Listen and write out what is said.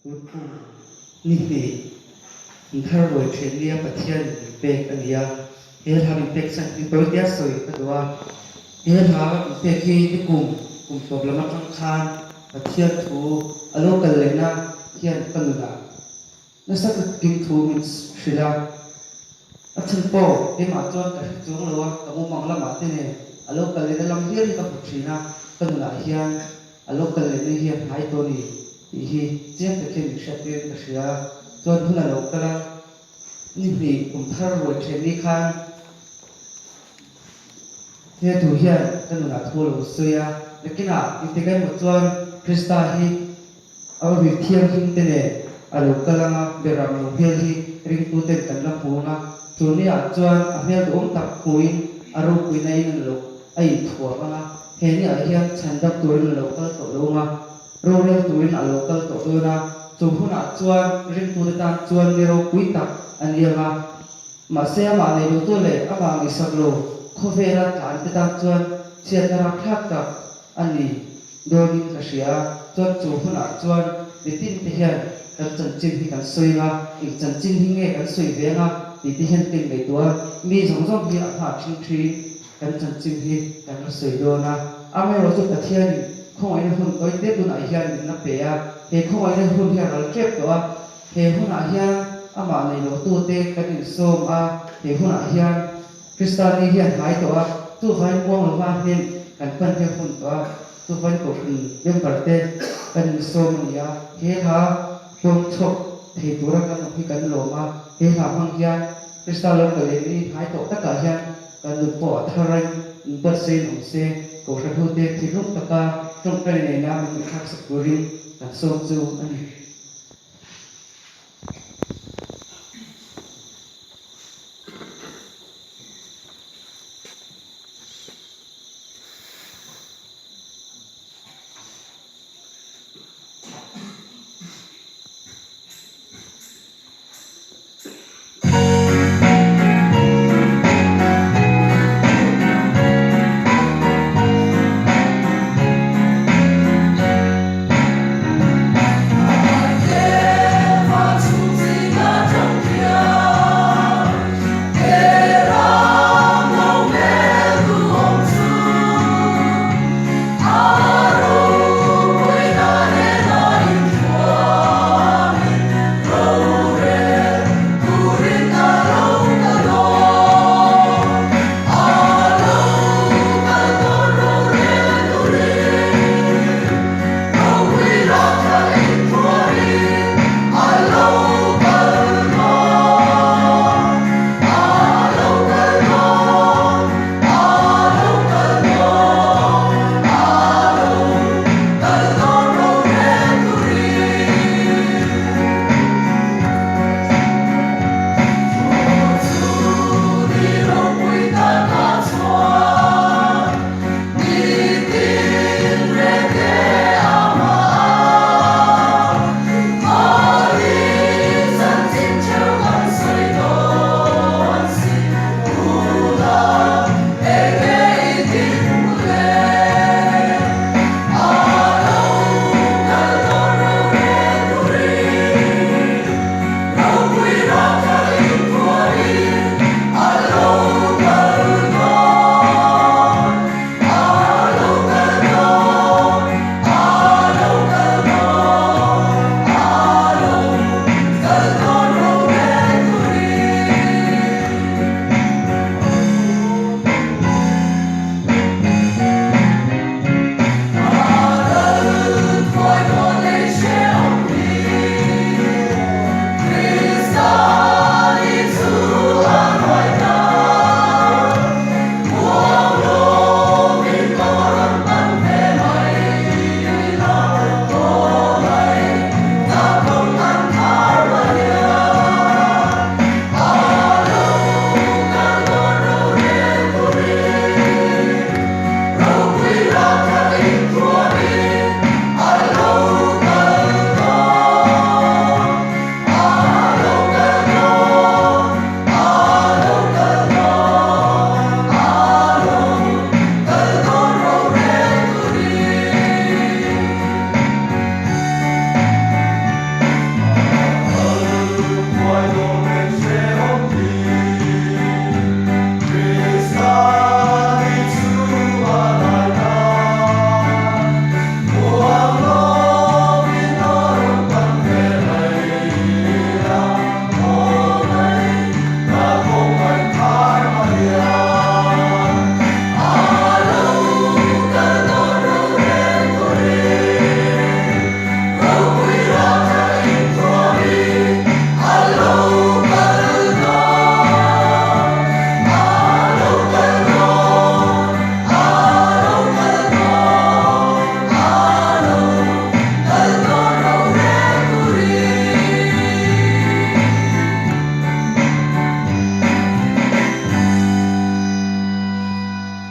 Tun kum ni hnih inthar ruai then nia Pathian in min pek a ni a, he hla min pek chhan hi tawitea sawi ka duh a. He hla min pek hi nikum kum tawp lam atang khan Pathian thu a lo kal lehna hian ka nunah nasa takin thu min hrilh a. A chhan pawh keimah chuan ka hre chuang lo a, ka mumang lamah te nen a lo kal lehna lam hial hi ka hmu thin a, ka nunah hian a lo kal lehna hi a hnai tawh a ni. Tih hi chiang tak hian min hriat tir ka hria. Chuan hun a lo kal a, ni hnih kum thar ruai then ni khan he thu hian ka nunah thu a lo sawi a. Nakinah engtik emaw chuan Krista hi a ri thianghlim te nen a lo kal ang a, beram lo hmel hi ringtuten kan la hmu ang a, chu niah chuan a hmel duhawm tak hmuin a ropuina in an lo a inthuam ang a, he niah hian chhandam turin a lo kal tawh lo ang a. Rorel turin a lo kal tawh dawn a, chu hunah chuan ringtute tan chuan mi ropui tak a ni ang a. Mahse amah nei lotu leh amah ngaihsak lo khawvela tlante tan chuan chhiatna rapthlak tak a ni dawnin ka hria a. Chuan chu hunah chuan mitinte hian kan chanchin hi kan sawi ang a, eng chanchin hi nge kan sawi ve ang a tih te hian ka inngaihtuah a, mi zawng zawng hi a hma ṭhing ṭhin. Kan chanchin hi kan la sawi dawn a, amaherawhchu Pathianin khawngaihna hun tawi te tunah hian min la pe a, he khawngaihna hun hi a ral tep tawh a, he hunah hian amah nei lotute kan insawm a, he hunah hian Krista ni hian hnai tawh a, chuvain muang lova hnen kan pan hi a hun tawh a, chuvain Kohhran member te kan insawm a ni a, he hla hlawm chhuak thei tura kan awm hi kan lawm a, he hla hmang hian Krista lo kal leh ni hnai tawh takah hian Kan nun pawh a thar in inbuatsaih in awm se, Kohhran hute thinlung taka tawngtai neina min ngaihthlak sak turin kan sawm chu a ni.